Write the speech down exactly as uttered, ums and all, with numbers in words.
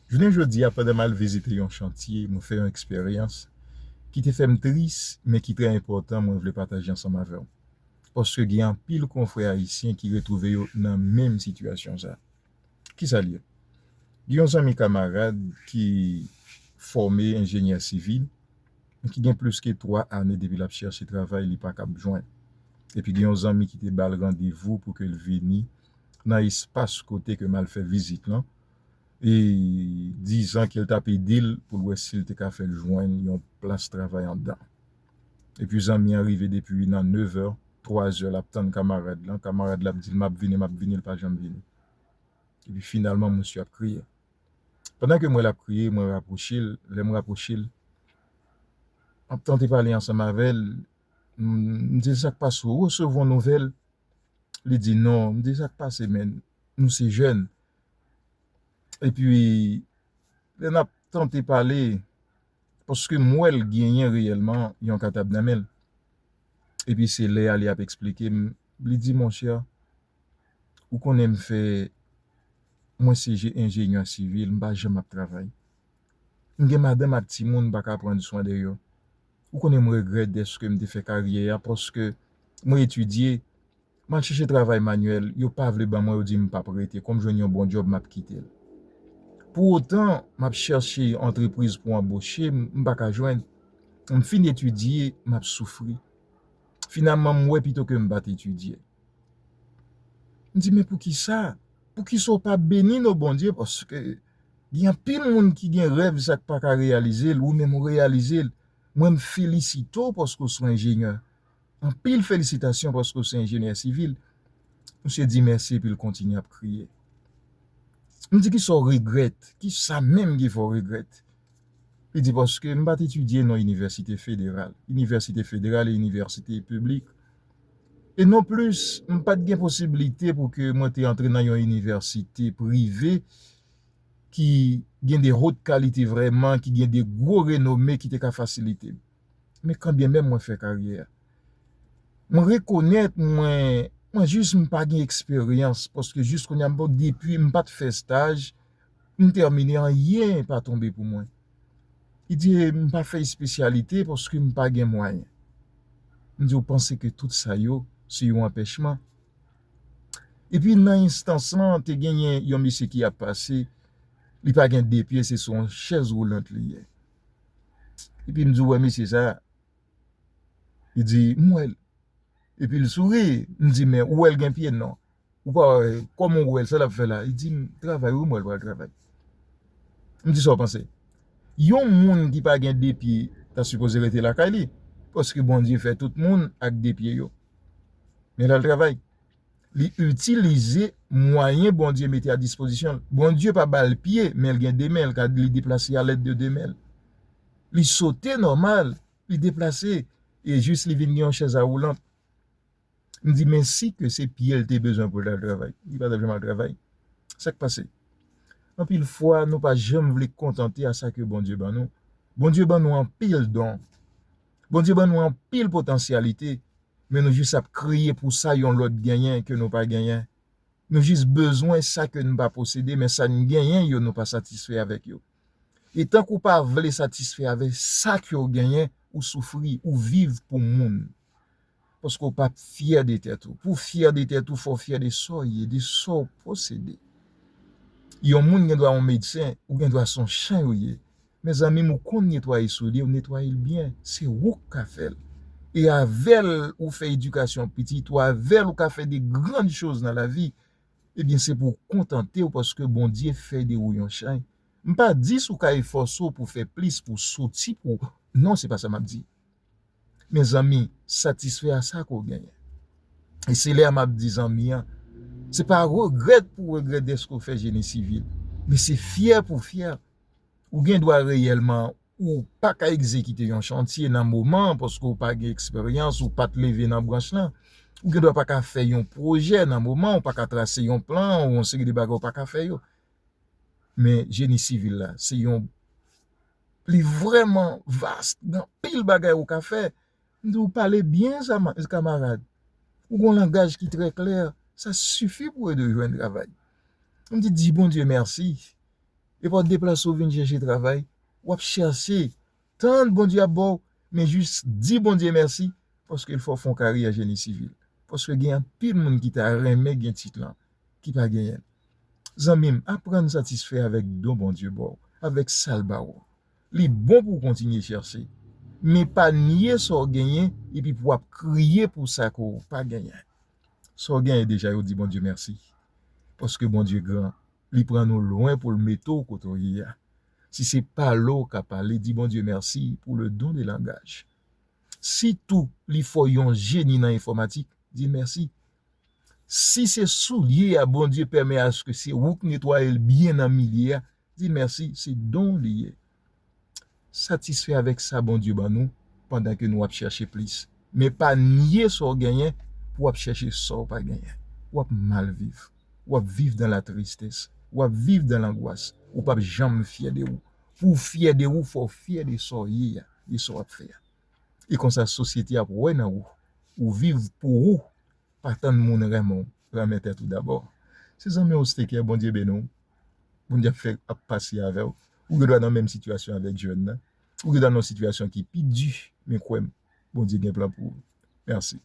Jounen jodi a, pandan m al vizite yon chantye, mwen fè yon eksperyans ki te fè m tris, men ki trè enpòtan, mwen vle pataje ansanm avè w. Paske gen anpil konfrè ayisyen ki retwouve yo nan menm sitiyasyon sa. Kisa l ye? Gen yon zanmi kamarad ki fòme enjenyè sivil, men ki gen plis ke twa ane depi l ap chèche travay, li pa kab jwenn. Epi gen yon zanmi ki te ba l randevou pou ke l vini nan espas kote ke m al fè vizit lan, e dizan ke l t ap ede l pou l wè si l te ka fè l jwenn yon plas travay anndan. Epi zanmi an rive depi nan nevè, twazè l ap tann kamarad lan. Kamarad la ap di l, "M ap vini, m ap vini," l pa janm vini. Epi finalman, misye ap kriye. Pandan ke m wè l ap kriye, mwen rapwoche l. Lè m rapwoche l, m ap tante pale ansanm avè l. M, m di l, "Sa k pase, ou resevwa yon nouvèl?" Li di, "Non." M di, "Sa k pase, men? Nou se jèn." Epi, lè n ap tante pale, paske m wè l genyen reyèlman yon katab nan men l. Epi se lè a li ap eksplike m, li di, "Monchè, ou konnen m fè, mwen se je-, enjenyè sivil, m pa janm ap travay. M gen madanm ak timoun, m pa ka pran swen de yo. Ou konnen m regrèt dèske m te fè karyè a, paske mwen etidye, m al chèche travay manyèl, yo pa vle ban mwen, yo di m p ap rete. Kòm jwenn yon bon djòb, m ap kite l. Pou otan, m ap chèche antrepriz pou anboche m, m pa ka jwenn. M fin etidye, m ap soufri. Finalman, m wè pito ke m pa t etidye." M di, "Men poukisa? Poukisa w pa beni non Bondye? Paske gen anpil moun ki gen rèv sa k pa ka reyalize l, ou menm ou reyalize l. Mwen, m felisite w paske w se yon enjenyè. Anpil felisitasyon paske w se enjenyè sivil." Misye di mèsi epi l kontinye ap kriye. M di, "Kisa w regrèt? Kisa menm ki fè w regrèt?" Li di, "Paske m pa t etidye nan inivèsite federal. Inivèsite federal e inivèsite piblik. E non plis, m pa t gen posiblite pou ke mwen te antre nan yon inivèsite prive ki gen de haute qualité vrèman, ki gen de gwo renome ki te ka fasilite m. Men kanbyen menm mwen fè karyè a. Mwen rekonèt mwen, mwen jis m pa gen eksperyans, paske jis kounye a m pa, depi m pa t fè staj, m tèmine, anyen pa tonbe pou mwen." Li di, "M pa fè espesyalite paske m pa gen mwayen." M di, "Ou panse ke tout sa yo se yon anpèchman?" Epi nan enstans lan, te genyen yon mesye ki ap pase, li pa gen de pye, se sou yon chèz woulant li ye. Epi m di, "Ou wè mesye sa a?" Li di, "M wè l." Epi l souri, m di, "Men ou wè l gen pye, non? Ou pa wè, kòman ou wè l, sa l ap fè la?" Li di m, "Travay wi, m wè l pral travay." M di, "Sa w panse?" Yon moun ki pa gen de pye ta sipoze rete lakay li, paske Bondye fè tout moun ak de pye yo. Men l al travay. Li itilize mwayen Bondye mete a dispozisyon l. Bondye pa ba l pye, men l gen de men, l ka, li deplase alèd de de men l. Li sote nòmal, li deplase, e jis li vin gen yon chèz a woulant. M di, "Men si ke se pye l te bezwen pou l al travay, li pa t ap janm al travay." Sa k pase? Anpil fwa, nou pa janm vle kontante a sa ke Bondye ban nou. Bondye ban nou anpil don. Bondye ban nou anpil potansyalite, men nou jis ap kriye pou sa yon lòt genyen ke nou pa genyen. Nou jis bezwen sa ke n pa posede, men sa n genyen yo, nou pa satisfè avèk yo. E tank ou pa vle satisfè avèk sa ke w genyen, ou soufri, ou viv pou moun. Paske w pa fyè de tèt ou. Pou w fyè de tèt ou, fò w fyè de sa w ye, de sa w posede. Yon moun gen dwa yon medsen, ou gen dwa se yon chay ou ye. Mezanmi, ou konn netwaye soulye, ou netwaye l byen. Se ou k ka fè l. E avè l, ou fè edikasyon pitit ou, avè l, ou ka fè de grann choz nan lavi. Ebyen, se pou w kontante w paske Bondye fè de ou yon chay. M pa di si w ka efòse w pou fè plis, pou w soti, pou, non, se pa sa m ap di. Mezanmi, satisfè a sa ke w genyen. E se lè a m ap di zanmi an, se pa regrèt pou w regrèt dèske w fè jeni sivil, men se fyè pou w fyè. Ou gen dwa reyèlman, ou pa ka egzekite yon chantye nan moman an paske w pa gen eksperyans, ou pa t leve nan branch lan. Ou gen dwa pa ka fè yon pwojè nan moman, ou pa ka trase yon plan, ou yon seri de bagay ou pa ka fè yo. Men jeni sivil la, se yon, li vrèman vas, gen anpil bagay ou ka fè. M di w pale byen sa, ma-, kamarad. Ou gen yon langaj ki trè klè, sa sifi pou ede w jwenn travay. M di, di Bondye mèsi. Epa w deplase w vin chèche travay, w ap chèche, tann Bondye ap ba w, men jis di Bondye mèsi, paske l fè w fè yon karyè jeni sivil. Paske gen anpil moun ki ta renmen gen tit lan, ki pa genyen l. Zanmi m, aprann satisfè avèk don Bondye ba w, avèk sa l ba w. Li bon pou w kontinye chèche, men pa nye sa w genyen epi pou w ap kriye pou sa ke w pa genyen. Sa w genyen deja, yo di Bondye mèsi. Paske Bondye gran, li pran nou lwen pou l mete w kote w ye a. Si se pale w ka pale, di Bondye mèsi pour le don de langaj. Si tou li fè w yon jeni nan enfòmatik, di l mèsi. Si se soulye a Bondye pèmè aske se ou k netwaye l byen nan milye a, di l mèsi, se don li ye. Satisfè avèk sa Bondye ban nou pandan ke nou ap chèche plis. Men pa nye sa w genyen pou w ap chèche sa w pa genyen. W ap mal viv. W ap viv dan la tristès. W ap viv dan langwas. Ou p ap janm fyè de ou. Pou w fyè de ou, fò w fyè de sa w ye a, de sa w ap fè a. E konsa sosyete ap wè nan ou. Ou viv pou ou, pa tann moun renmen w, renmen tèt ou dabò. Se zanmi w Staker, Bondye beni w. Bondye ap fè, ap pase avè w. Ou gen dwa nan menm sitiyasyon avèk jèn nan. Ou gen dwa nan yon sitiyasyon ki pi di, men kwè m, Bondye gen plan pou ou. Mèsi.